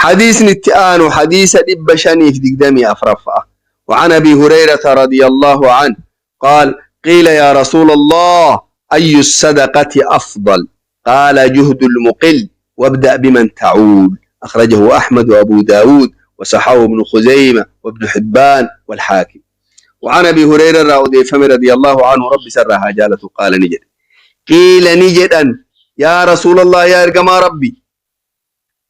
حديث نتآن حديث إب شنيف دقدمي أفرفأ. وعن أبي هريرة رضي الله عنه قال: قيل يا رسول الله، أي الصدقة أفضل؟ قال: جهد المقل، وابدأ بمن تعول. أخرجه أحمد وأبو داود وصححه ابن خزيمة وابن حبان والحاكم. وعن أبي هريرة رضي الله عنه، رب سرها جالة، قال نجد قيل نجدا يا رسول الله، يا إرجما ربي،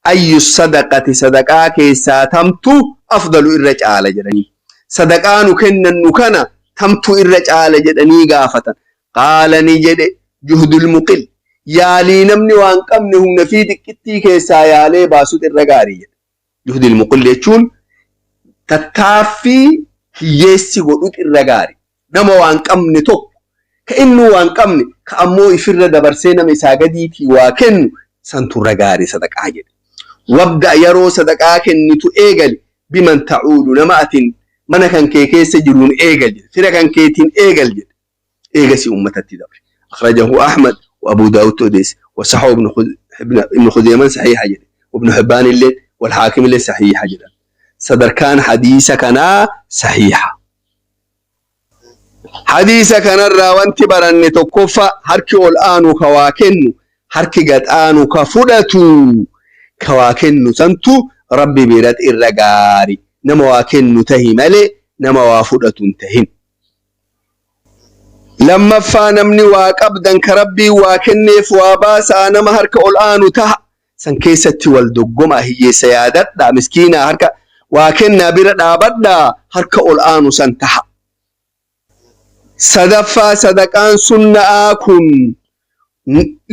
أي الصدقة صدقة كيسا تمت أفضل الرجال جدني صدقة نكن نكنا تمت الرجال جدني قافة؟ قال نجد: جهد المقل، يا لي نمني وان قمنهم نفيدك كتي كيسا يا لي باسود الرقاري. جهد المقل يجون tattaaffii hiyyeessi godhut irra gaari. Nama waan qabne tokko ka inni waan qabne ka ammoo ifirra dabarsee nama isaa gadiitii waa kennu santu irra gaarii sadaqaa jedhe. Wabda yeroo sadaqaa kennitu eegali biman ta'uulu, nama atin mana kan kee keessa jiruun eegal jedhe, fira kan keetiin eegal jedhe, eegasii ummatatti dabre. أخرجه أحمد وأبو داود توديس وصححه ابن خزيمة صحيحة جدا، وابن حبان اللي والحاكم اللي صحيحة جدا. Sadarkaan hadiisa kanaa sahiha. Hadiisa kanarraa wanti baranne tokkoffa, harki ol aanu ka waa kennu, harki gad aanu ka fudhatu, ka waa kennu santu rabbi biratti irra gaari. Nama waa kennu tahi malee nama waa fudhatu hin tahin. Lammaffaa, namni waa qabdan ka rabbii waa kenneef waa baasaa, nama harka ol aanu taha. San keessatti wal doggoma, hiyyeessa yaadadha, miskiinaa harka waa kennaa bira dhaabadhaa, harka ol aanu san taha. Sadaffaa, sadaqaan sunna'aa kun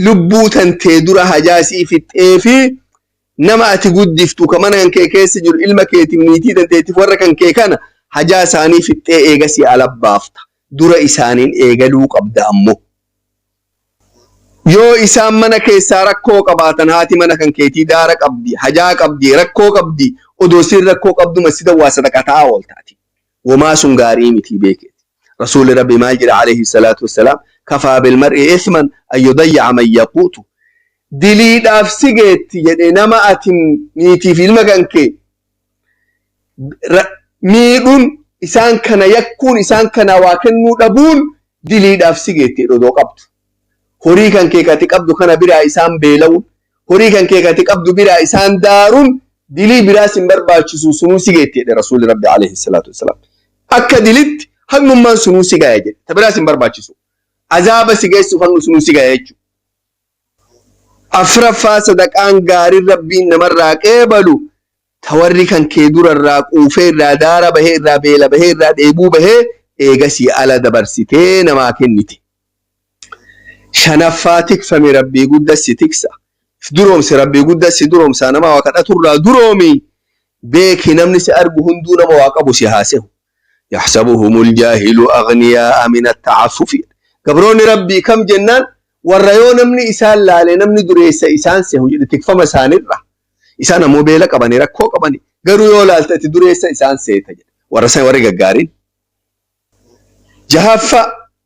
lubbuu tantee dura hajaasii fixxee fi nama ati guddiftu ka mana kan kee keessa jiru, ilma keetiif, niitii tanteetiif, warra kan kee kana hajaa isaanii fixxee eegasii alabbaafta. Dura isaaniin eegaluu qabda ammoo. Yoo isaan mana keessaa rakkoo qabaatan, haati mana kan keetii daara qabdi, hajaa qabdi, rakkoo qabdi, odoo siin rakkoo qabdu masjida waa sadaqataa ooltaati. Womaa sun gaarii miti beekeeti. Rasuulli Rabbi maal jedha alayhi salaatu wassalaam? Kafaa bilmar'i ithman an yudayya'a man yaquutu. Diliidhaaf si geetti jedhe, nama ati niitiif ilma kan kee miidhuun, isaan kana yakkuun, isaan kana waa kennuu dhabuun diliidhaaf si geetti odoo qabdu. Horii kan kee kati qabdu kana biraa isaan beela'uun, horii kan kee kati qabdu biraa isaan daaruun dilii biraas hin barbaachisu, sunuu si geetti jedhe Rasuulli Rabbi alayhi salaatu wassalaam. Akka dilitti haqnummaan sunuu si gaya jedhe. Ta biraas hin barbaachisu. Azaaba si geessuuf haqni sunuu si gaya jechuudha. Afraffaa, sadaqaan gaariin rabbiin namarraa qeebalu ta warri kan kee durarraa quufee, irraa daara bahee, irraa beela bahee, irraa dheebuu bahee, eegasii ala dabarsitee namaa kennite. Shanaffaa, tikfame rabbii guddaa si tiksa. Duroomse rabbii guddaa si duroomsa, nama waa kadhaturraa duroomi. Beeki, namni si argu hunduu nama waa qabu si haasehu. يحسبهم الجاهل أغنياء من التعفف. Gabroonni rabbii kam jennaan, warra yoo namni isaan laale namni dureessa isaan sehu jedhe tikfama isaanirra. Isaan ammoo beela qabanii, rakkoo qabanii, garuu yoo laalte ati dureessa isaan seeta jedhe. Warra san warri gaggaariin. Jahaffa,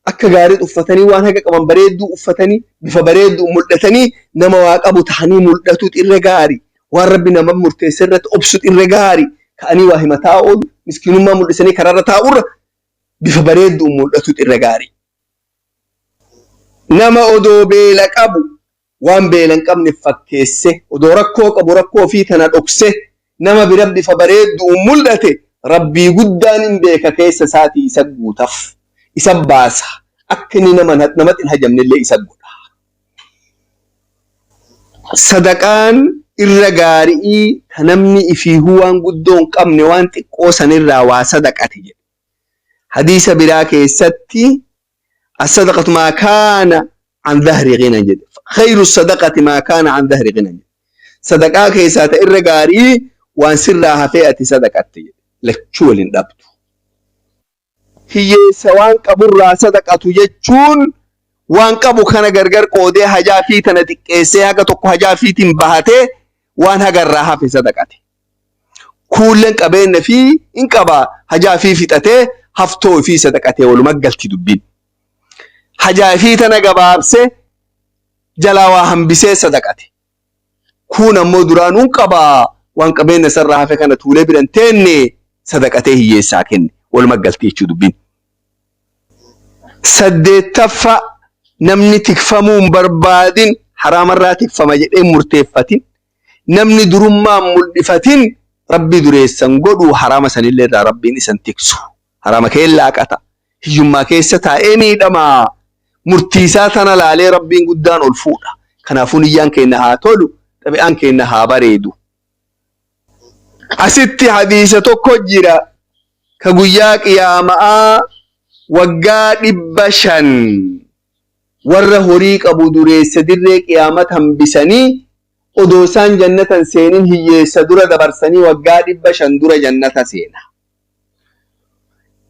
akka gaarii uffatanii, waan haga qaban bareedduu uffatanii, bifa bareedduu mul'atanii, nama waa qabu tahanii mul'atuut irra gaarii. Waan rabbi nama murteesse irratti obsut irra gaarii. Ka'anii waa himataa oolu, miskiinummaa mul'isanii karaarra taa'urra bifa bareedduu mul'atuut irra gaarii. Nama odoo beela qabu waan beela hin qabne fakkeesse, odoo rakkoo qabu rakkoo ofii tana dhokse nama bira bifa bareedduu mul'ate, rabbii guddaan hin beeka, keessa isaatii isa guutaf, isa baasa, akka inni nama namatti hin hajamnellee isa godha. Sadaqaan irra gaarii ta namni ifiihuu waan guddoo hin qabne waan xiqqoo sanirraa waa sadaqate jedhe. Hadiisa biraa keessatti الصدقة ما كان عن ظهر غنى jedhe. خير الصدقة ما كان عن ظهر غنى jedhe. Sadaqaa keessaa ta irra gaarii waan sirraa hafee ati sadaqatte jedhe. Lachuu waliin dhabdu. Hiyyeessa waan qaburraa sadaqatu jechuun waan qabu kana gargar qoodee, hajaa fi tana xiqqeessee, haga tokko hajaa fiitiin bahatee, waan hagarraa hafe sadaqate. Kuulleen qabeenya fi hin qabaa, hajaa fi fixatee haftoo fi sadaqatee, walumaa galti dubbiin. Hajaa fi tana gabaabsee jalaa waa hambisee sadaqate. Kun ammoo duraanuun qabaa, Waan qabeenya isarraa hafe kana tuulee bira hin teenne, sadaqatee hiyyeessaa kenne. Walumaa galtee jechuu dubbiin. Saddeettaffa, namni tikfamuu hin barbaadin, haraamarraa tikfama jedhee murteeffatin, namni durummaan mul'ifatin, Rabbi dureessan godhu, haraama sanillee irraa Rabbiin isan tiksu. Haraama kee laaqata. Hiyyummaa keessa taa'ee miidhamaa. Murtiisaa tana laalee Rabbiin guddaan ol fuudha. Kanaafuu niyyaan keenya haa tolu, xabi'aan keenya haa bareedu. Asitti hadiisa tokko jira ka guyyaa qiyaama'aa waggaa 500 warra horii qabu dureessa dirree qiyaamata hambisanii, odoo isaan jannatan seenin hiyyeessa dura dabarsanii waggaa 500 dura jannata seena.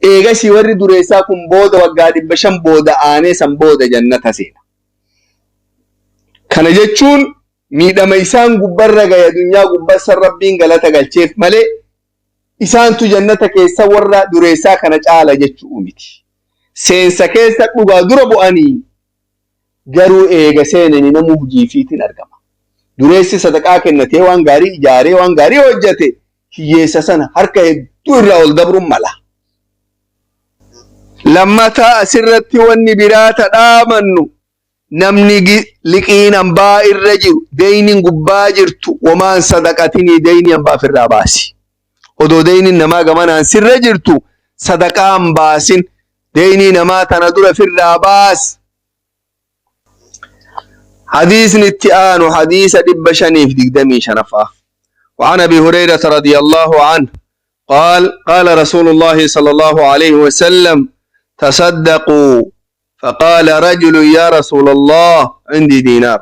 Eegasii warri dureessaa kun booda waggaa 500 booda aanee san booda jannata seena. Kana jechuun miidhama isaan gubbarra gahe addunyaa gubbarsan Rabbiin galata galcheef malee isaantu jannata keessa warra dureessaa kana caala jechuu miti. Seensa keessa dhugaa dura bu'anii garuu eega seenanii namuu hojii fiitiin argama. Dureessi sadaqaa kennatee waan gaarii ijaaree waan gaarii hojjete hiyyeessa sana harka hedduu irraa ol dabruun mala. Lammataa, asirratti wanni biraa dhaamannu, namni liqiin hambaa irra jiru, deyniin gubbaa jirtu, womaan sadaqatinii deynii hambaa ofirraa baasi. Odoo deyniin namaa gamanaan sirra jirtu sadaqaa hin baasin, deynii namaa tana dura ofirraa baas. حديث اتآن حديث 525. وعن أبي هريرة رضي الله عنه قال: قال رسول الله صلى الله عليه وسلم: تصدقوا. فقال رجل: يا رسول الله، عندي دينار.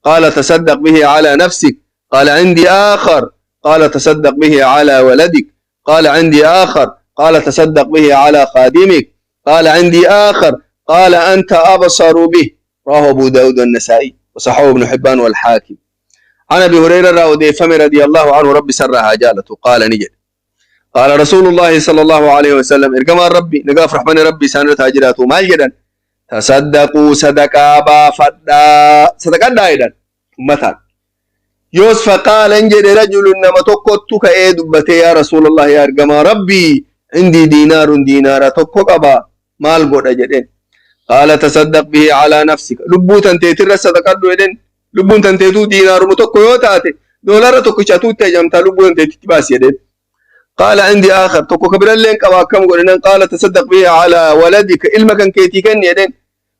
قال: تصدق به على نفسك. قال: عندي آخر. قال: تصدق به على ولدك. قال: عندي آخر. قال: تصدق به على خادمك. قال: عندي آخر. قال: أنت أبصر به. رواه أبو داود والنسائي وصححه ابن حبان والحاكم. عن أبي هريرة odeeffame رضي الله عنه، Rabbi isarraa haa jaalatu، قال ni jedhe: قال رسول الله صلى الله عليه وسلم، ergamaan Rabbi nagaaf rahmani Rabbi isaan irra jiraatu maal jedhan? تصدقوا، sadaqaa baafadhaa, sadaqadhaa jedhan ummataan. Yoos فقال jedhe رجل، nama tokkottu ka'ee dubbate: يا رسول الله، yaa ergamaa Rabbii، عندي دينار، diinaara tokko qaba, maal godha jedheen. قال: تصدق به على نفسك، lubbuu tanteetirra sadaqadhu jedheen. Lubbuun tanteetuu diinaaruma tokko yoo taate, doolara tokkichatu itti ajamtaa, lubbuu tanteetitti baasi jedheen. قال: عندي آخر، tokko ka biralleen qaba, akkam godhe? قال: تصدق به على ولدك، ilma kan keetii kenni jedheen.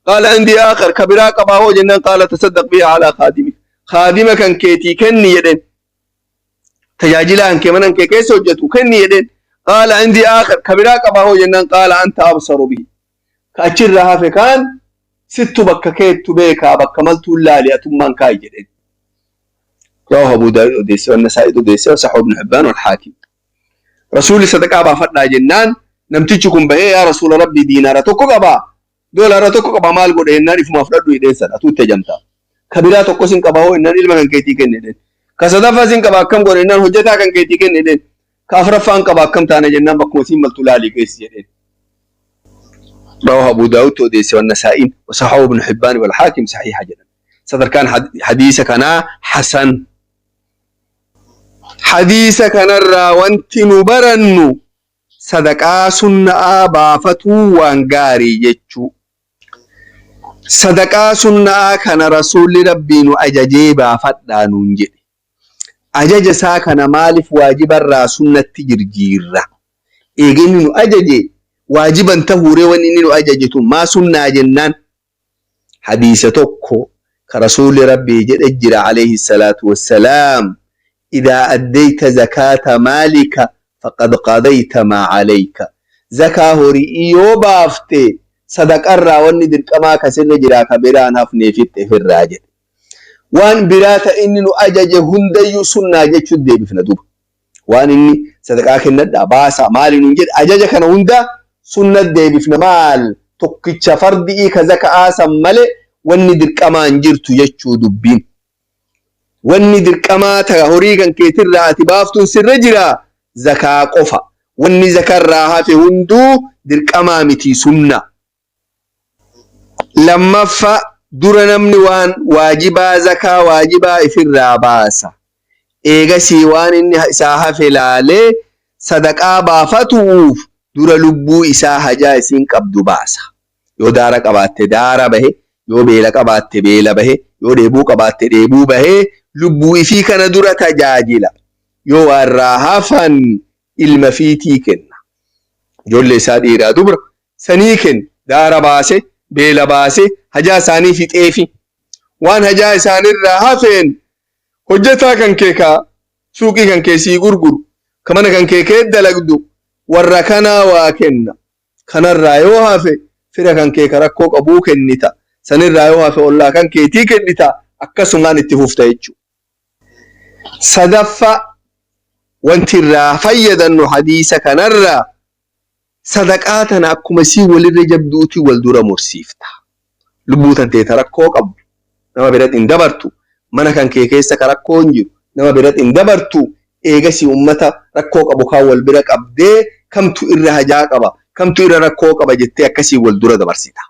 قال: عندي آخر، ka biraa qabaa hoo jennaan، قال: تصدق به على خادمك، khaadima kan keetii kenni jedheen, tajaajilaan kee manan kee keessa hojjetu kenni jedheen. قال: عندي آخر، ka biraa qabaa hoo jennaan، قال: أنت أبصر به، ka achirraa hafe kaan sittu bakka keettu beekaa, bakka maltuun laali, atummaan kaayi jedheen. رواه أبو داود odeesse، والنسائي odeesse، وصححه ابن حبان والحاكم. Rasuulli sadaqaa baafadhaa jennaan namtichi kun bahee: yaa rasuula Rabbii, diinaara tokko qabaa, doolaara tokko qabaa, maal godhe jennaan, ifumaa fudhadhu jedheen, sana atuu itti ajamtaa. Ka biraa tokko sin qabaa hoo jennaan, ilma kan keetii kenne jedheen. Ka sadaffaa sin qabaa, akkam godhe jennaan, hojjetaa kan keetii kenne jedheen. Ka afuraffaan qabaa, akkam taane jennaan, bakkuma siin maltu laalii geessi jedheen. رواه أبو داود odeesse والنسائي وصححه ابن حبان والحاكم، صحيح جدا. Sadarkaan hadiisa kanaa حسن. Hadiisa kanarraa wanti nu barannu sadaqaa sunna'aa baafatuu waan gaarii jechuu. Sadaqaa sunna'aa kana rasuulli Rabbii nu ajajee baafadhaa nuun jedhe. Ajaja isaa kana maaliif waajibarraa sunnatti jirjiirra? Eega inni nu ajaje waajiban tahuuree, wanni inni nu ajaje tun maa sunnaa jennaan? Hadiisa tokko ka rasuulli Rabbii jedhe jira عليه الصلاة والسلام: إذا أديت زكاة مالك فقد قضيت ما عليك. Zakaa horii yoo baafte, sadaqarraa wanni dirqamaa kasirra jiraa ka biraan hafnee fixxe ofirraa jedhe. Waan biraa ta inni nu ajaje hundayyuu sunnaa jechuun deebifna duuba. Waan inni sadaqaa kennadhaa, baasaa, maali nuun jedhe, ajaja kana hunda sunna deebifna. Maal tokkicha fardi'ii ka zaka'aa san malee wanni dirqamaan jirtu jechuu dubbiin. Wanni dirqamaa ta horii kan keetirraa ati baaftuun sirra jira zakaa qofa. Wanni zakarraa hafe hunduu dirqamaa miti, sunna. Lammaffa, dura namni waan waajibaa, zakaa waajibaa ifirraa baasa. Eegasii waan inni isaa hafe laalee sadaqaa baafatuuf dura lubbuu isaa hajaa isiin qabdu baasa. Yoo daara qabaatte daara bahe, yoo beela qabaatte beela bahe, yoo dheebuu qabaatte dheebuu bahe, lubbuu ifii kana dura tajaajila. Yoo waa irraa hafan ilma fiitii kenna. Ijoollee isaa dhiiraa dubra sanii kenna. Daara baase, beela baase, hajaa isaanii fixeefi. Waan hajaa isaanirraa hafeen hojjetaa kan kee kaa suuqii kan kee sii gurguru, ka mana kan kee kee dalagdu, warra kanaa waa kenna. Kanarraa yoo hafe fira kan kee ka rakkoo qabuu kennita. Sanirraa yoo hafe ollaa kan keetii kennita. Akkasumaan itti fufta jechuudha. Sadaffaa, wanti irraa fayyadannu hadiisa kanarraa, sadaqaa tana akkuma isii walirra jabduuti wal dura mursiifta. Lubbuu tantee ta rakkoo qabdu nama biratti hin dabartu. Mana kan kee keessa ka rakkoo hin jiru nama biratti hin dabartu. Eegasii ummata rakkoo qabu kaan wal bira qabdee, kamtu irra hajaa qaba, kamtu irra rakkoo qaba jettee akkasii wal dura dabarsita.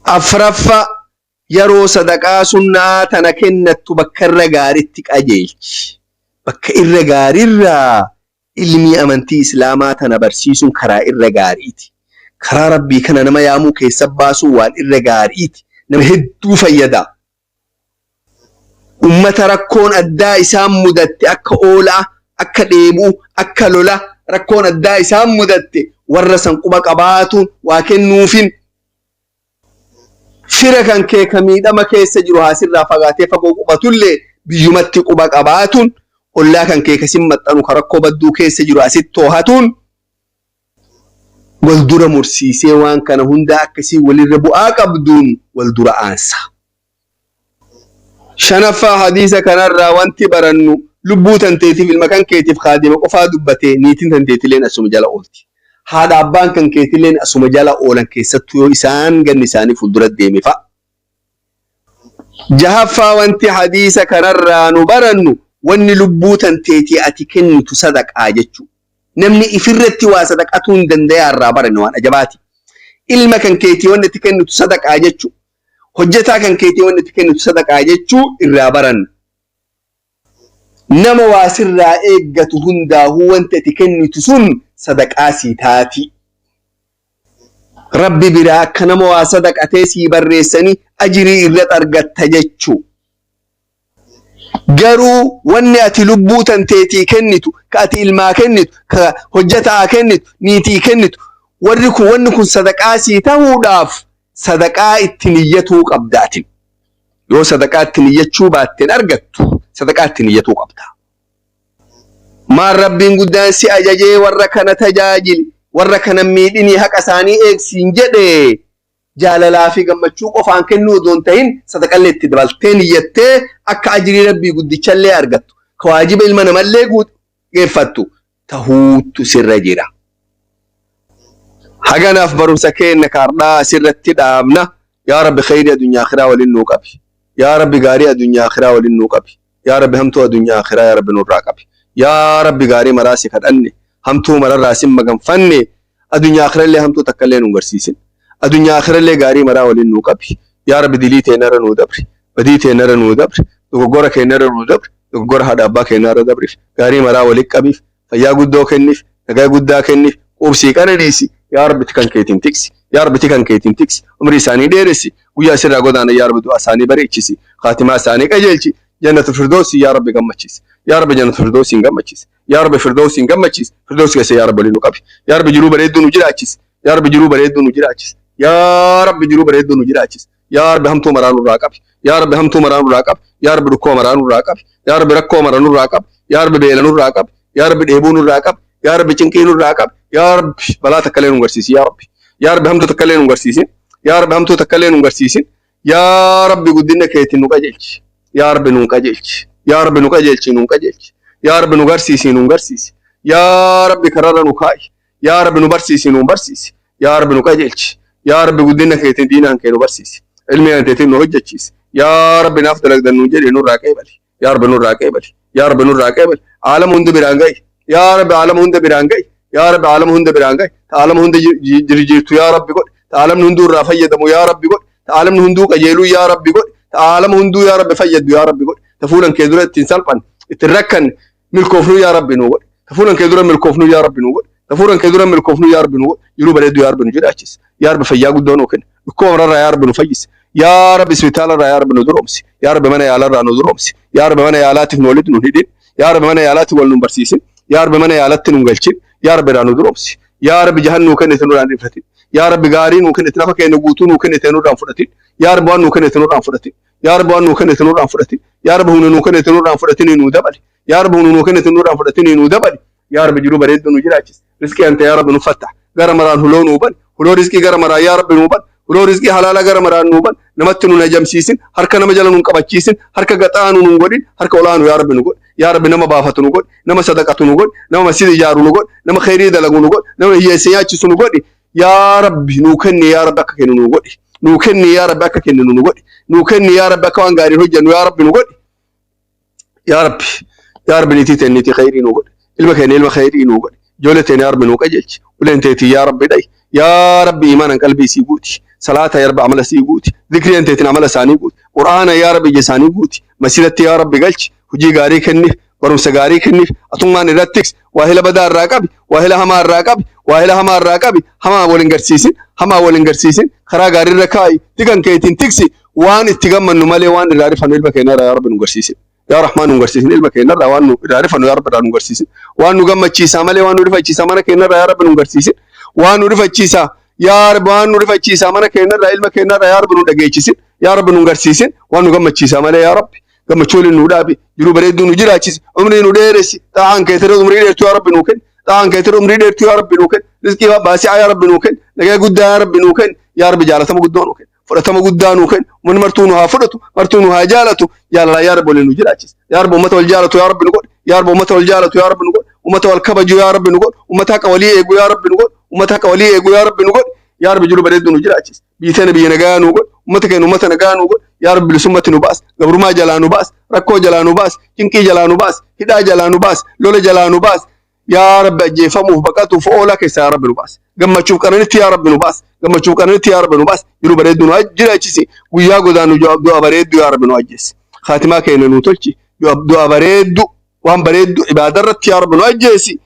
Afraffaa, yeroo sadaqaa sunnaa tana kennattu bakka irra gaaritti qajeelchi. Bakka irra gaarirraa ilmii amantii Islaamaa tana barsiisuun karaa irra gaariiti. Karaa Rabbii kana nama yaamuu keessa baasuun waan irra gaariiti. Nama hedduu fayyada. Ummata rakkoon addaa isaan mudatte, akka oolaa, akka dheebuu, akka lola, rakkoon addaa isaan mudatte, warra san quba qabaatuun waa kennuufin. Fira kan kee ka miidhama keessa jiru haasirraa fagaatee fagoo qubatullee biyyumatti quba qabaatuun, ollaa kan kee kasin maxxanu ka rakkoo badduu keessa jiru asitti toohatuun, wal dura mursiisee waan kana hundaa akkasii walirra bu'aa qabduun wal dura aansa. Shanaffaa, hadiisa kanarraa wanti barannu, lubbuu tanteetiif ilma kan keetiif kaadima qofaa dubbatee, niitiin tanteetileen asuma jala oolti. Haadha abbaan kan keetileen asuma jala oolan, keessattuu yoo isaan ganni isaanii fuuldura deeme fa'a. Jahaffaa, wanti hadiisa kanarraa nu barannu, wanni lubbuu tanteetii ati kennitu sadaqaa jechuudha. Namni ifirratti waa sadaqatuu hin dandayaa irraa baranne, waan ajabaati. Ilma kan keetii wanni ati kennitu sadaqaa jechuudha. Hojjetaa kan keetii wanni ati kennitu sadaqaa jechuu irraa baranna. Nama waa sirraa eeggatu hundaahuu wanti ati kennitu sun sadaqaa sii taati. Rabbi biraa akka nama waa sadaqatee sii barreessanii ajirii irratti argatta jechuu. Garuu wanni ati lubbuu tanteetii kennitu, ka ati ilmaa kennitu, ka hojjetaa kennitu, niitii kennitu, warri kun, wanni kun sadaqaa sii ta'uudhaaf sadaqaa itti niyyatuu qabda ati. Yoo sadaqaa itti niyyachuu baatteen argattu, sadaqaa itti niyyatuu qabda. Maal Rabbiin guddaan si ajajee, warra kana tajaajili, warra kana miidhinii haqa isaanii eegsiin jedhee, jaalalaa fi gammachuu qofaan kennuu odoo hin ta'in, sadaqallee itti dabaltee niyyattee akka ajirii Rabbii guddichallee argattu, ka waajiba ilma namallee geeffattu tahuutu sirra jira. Haganaaf barumsa keenya kaardhaa asirratti dhaabna. Yaa Rabbi, khayrii addunyaa akhiraa waliin nuu qabi. Yaa Rabbi, gaarii addunyaa akhiraa waliin nuu qabi. Yaa Rabbi, hamtuu addunyaa akhiraa yaa Rabbi nurraa qabi. Yaa Rabbi, gaarii maraa si kadhanne, hamtuu mararraa sin maganfanne, addunyaa akhiraa hamtuu takka illee nu garsiisin. Addunyaa akhiraa gaarii maraa waliin nuu qabi. Yaa Rabbi, dilii teenarra nuu dabri. Badii teenarra nuu dabri. Dogoggora keenyarra nuu dabri. Dogoggora haadha abbaa keenyarra dabriif. Gaarii maraa waliin qabiif. Fayyaa guddoo kenniif. Nagaa guddaa kenniif. Quubsii qananiisi. Yaa Rabbi, kan keetiin tiksi. Yaa Rabbi, kan keetiin tiksi. Umrii isaanii dheeressi. Guyyaa isirraa godaana, yaa Rabbi, du'a isaanii bareechisi. Kaatimaa isaanii qajeelchi. Jannatu Firdoosi, yaa Rabbi, gammachiisi. Yaa Rabbi, Jannatu Firdoosiin gammachiisi. Yaa Rabbi, Firdoosiin gammachiisi. Firdoosi keessa, yaa Rabbi, waliin nu qabi. Yaa Rabbi, jiruu bareedduu nu jiraachisi. Yaa Rabbi, jiruu bareedduu nu jiraachisi. Yaa Rabbi, jiruu bareedduu nu jiraachisi. Yaa Rabbi, hamtuu maraa nurraa qabi. Yaa Rabbi, hamtuu maraa nurraa qabi. Yaa Rabbi, dhukkuba maraa nurraa qabi. Yaa Rabbi, rakkoo mara nurraa qabi. Yaa Rabbi, beela nurraa qabi. Yaa Rabbi, dheebuu nurraa qabi. Yaa Rabbi, cinqii nurraa qabi. Yaa Rabbi, balaa takka illee nu garsiisi. Yaa Rabbi. Yaa Rabbi, hamtuu takka illee nu garsiisin. Yaa Rabbi, hamtuu takka illee nu garsiisin. Yaa Rabbi, guddina keetiin nu qajeelchi. Yaa Rabbi, nu qajeelchi. Yaa Rabbi, nu qajeelchi, nu qajeelchi. Yaa Rabbi, nu garsiisi, nu garsiisi. Yaa Rabbi, kararra nu kaa'i. Yaa Rabbi, nu barsiisi, nu barsiisi. Yaa Rabbi, nu qajeelchi. Yaa Rabbi, guddina keetiin diinaan kee nu barsiisi. Ilmi keetiin nu hojjechiisi. Yaa Rabbi, naaf dalagdan nu jedhi, nurraa qeebali. Yaa Rabbi, nurraa qeebali. Yaa Rabbi, nurraa qeebali. Aalama hunda biraan ga'i. Yaa Rabbi, aalama hunda biraan ga'i. Yaa Rabbi, aalama hunda biraan ga'i. Ta aalama hunda jirjiirtu yaa Rabbi godhi. Ta aalamni hunduu irraa fayyadamu yaa Rabbi godhi. Ta aalamni hunduu qajeeluu yaa Rabbi godhi. Ta aalama hunduu, yaa Rabbi, fayyaddu yaa Rabbi godhi. Ta fuulan kee dura ittiin salphan, ittiin rakkanne milkoofnuu yaa Rabbi nuu godhi. Ta fuulan kee dura milkoofnuu yaa Rabbi nuu godhi. Ta fuulan kee dura milkoofnuu yaa Rabbi nuu godhi. Jiruu bareedduu yaa Rabbi nu jiraachisi. Yaa Rabbi, fayyaa guddoo nuu kenni. Dhukkuba mararraa yaa Rabbi nu fayyisi. Yaa Rabbi, isbitaalarraa yaa Rabbi nu duroomsi. Yaa Rabbi, mana yaalarraa nu duroomsi. Yaa Rabbi, mana yaalaatiif nu walitti nu hidhin. Yaa Rabbi, mana yaalaatiif wal nu barsiisin. Yaa Rabbi, mana yaalatti nu galchin. Yaa Rabbi, irraa nu duroomsi. Yaa Rabbi, jahan nuu kennite nurraan dhiifatin. Yaa Rabbi, gaarii nuu kennite, lafa keenya guutuu nuu kennite nurraan fudhatin. Yaa Rabbi, waan nuu kennite nurraan fudhatin. Yaa Rabbi, waan nuu kennite nurraan fudhatin. Yaa Rabbi, humna nuu kennite nurraan fudhatin, nuu dabali. Yaa Rabbi, humna nuu kennite nurraan fudhatin, nuu dabali. Yaa Rabbi, jiruu bareedduu nu jiraachis. Rizqii ante yaa Rabbi nu fattah. Gara maraan huloo nuu ban. Huloo rizqii gara maraan yaa Rabbi nuu ban. Huloo rizqii halaala gara maraan nuu ban. Namatti nu najamsiisin. Harka nama jala nu qabachiisin. Harka gaxaanu nu godhin. Harka olaanu yaa Rabbi nu godhi. Yaa Rabbi, nama baafatu nu godhi. Nama sadaqatu nu godhi. Nama masjida ijaaru nu godhi. Nama kheyrii dalagu nu godhi. Nama hiyyeessa nyaachisu nu godhi. Yaa Rabbi, nuu kenni. Yaa Rabbi, akka kennu nu godhi. Nuu kenni yaa Rabbi, akka kennu nu godhi. Nuu kenni yaa Rabbi, akka waan gaarii hojjennu yaa Rabbi nu godhi. Yaa Rabbi, yaa Rabbi, niitii ta'e niitii kheyrii nu godhi. Ilma keenya ilma kheyrii nu godhi. Ijoollee teenya yaa Rabbi nuu qajeelchi. Uleen teetii yaa Rabbi dhayi. Yaa Rabbi, imaanan qalbii isii guuti. Salaata yaa Rabbi amala isii guuti. Zikriin teetiin amala isaanii guuti. Qur'aana yaa Rabbi ija isaanii guuti. Masjidatti yaa Rabbi galchi. Hojii gaarii kenniif. Barumsa gaarii kenniif. Atummaan irratti tiksi. Waahila badaa irraa qabi. Waahila hamaa irraa qabi. Waahila hamaa irraa qabi. Hamaa wal hin garsiisin. Hamaa wal hin garsiisin. Karaa gaarii irra kaa'i. Tikan keetiin tiksi. Waan itti gammannu malee waan irraa rifannu ilma keenya irraa yaa Rabbi nu garsiisin. Yaa Rahmaan, nu garsiisin. Ilma keenya irraa waan nu irraa rifannu yaa Rabbi irraa nu garsiisin. Waan nu gammachiisaa malee waan nu rifachiisaa mana keenya irraa yaa Rabbi nu garsiisin. Waan nu rifachiisaa yaa Rabbi, waan nu rifachiisaa mana keenya irraa, ilma keenya irraa yaa Rabbi nu dhageechisin. Yaa Rabbi, nu garsiisin. Waan nu gammachiisaa malee yaa Rabbi. Gammachuu waliin nu dhaabi. Jiruu bareedduu nu jiraachisi. Umrii nu dheeressi. Xaa'aan keetirra umrii dheertuu yaa Rabbi nu kenni. Xaa'aan keetirra umrii dheertuu yaa Rabbi nu kenni. Rizqii baasi'aa yaa Rabbi nu kenni. Nagaa guddaa yaa Rabbi nu kenni. Yaa Rabbi, jaalatama guddoo nu kenni. Fudhatama guddaa nuu kenni. Uummanni martuu nu haa fudhatu, martuu nu haa jaalatu. Jaalalaa yaa Rabbi waliin nu jiraachisi. Yaa Rabbi, uummata wal jaalatu yaa Rabbi nu godhi. Yaa Rabbi, uummata wal jaalatu yaa Rabbi nu godhi. Uummata wal kabaju yaa Rabbi nu godhi. Uummata haqa walii eegu yaa Rabbi nu godhi. Uummata haqa walii eegu yaa Rabbi nu godhi. Yaa Rabbi, jiru bareedduu nu jiraachisi. Biyyi teenya biyya nagaa nu godhi. Uummata keenya uummata nagaa nu godhi. Yaa Rabbi, bilisummatti nu baas. Gabrummaa jalaa nu baas. Rakkoo jalaa nu baas. Cinqii jalaa nu baas. Hidhaa jalaa nu baas. Lola jalaa nu baas. Yaa Rabbi, ajjeefamuuf baqatuuf oolaa keessaa yaa Rabbi nu baas. Gammachuuf qananitti yaa Rabbi nu baas. Gammachuuf qananitti yaa Rabbi nu baas. Jiruu bareedduu nu jiraachisi. Guyyaa godaannu du'a bareedduu yaa Rabbi nu ajjeesi. Khaatimaa keenya nu tolchi. Du'a bareedduu, waan bareedduu ibaada irratti yaa Rabbi nu ajjeesi.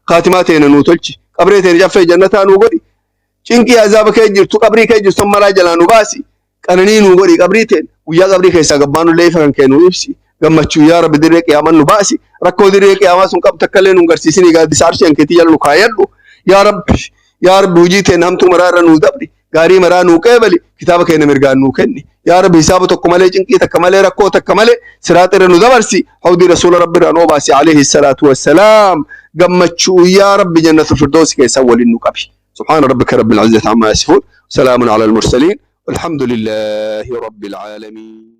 Khaatimaa teenya nu tolchi. Qabree teenya caffee jannataa nu godhi. Cinqii azaaba kee jirtu, qabrii kee jirtu maraa jalaa nu baasi. Qananii nu godhi qabrii teen. Guyyaa qabrii keessaa gabbaanu illee ifa kan kee nu ibsi. Gammachuu yaa Rabbi dirree qiyaaman nu baasi. Rakkoo dirree qiyaamaa sun qabdu takka illee nu garsiisini, gaaddisa arshii keetii jala nu kaayadhu. Yaa Rabbi, yaa Rabbi, hojii teen hamtuu maraa irra nu dabri. Gaarii maraa nuu qeebali. Kitaaba keenya mirgaan nuu kenni. Yaa Rabbi, hisaaba tokko malee, cinqii takka malee, rakkoo takka malee siraaxa irra nu dabarsi. Hawdii rasuula Rabbi irraa nu obaasi alayhi salaatu wassalaam. Gammachuu yaa Rabbi jannatu firdoosi keessaa waliin nu qabi. سبحان ربك رب العزة عما يصفون، سلام على المرسلين، والحمد لله رب العالمين.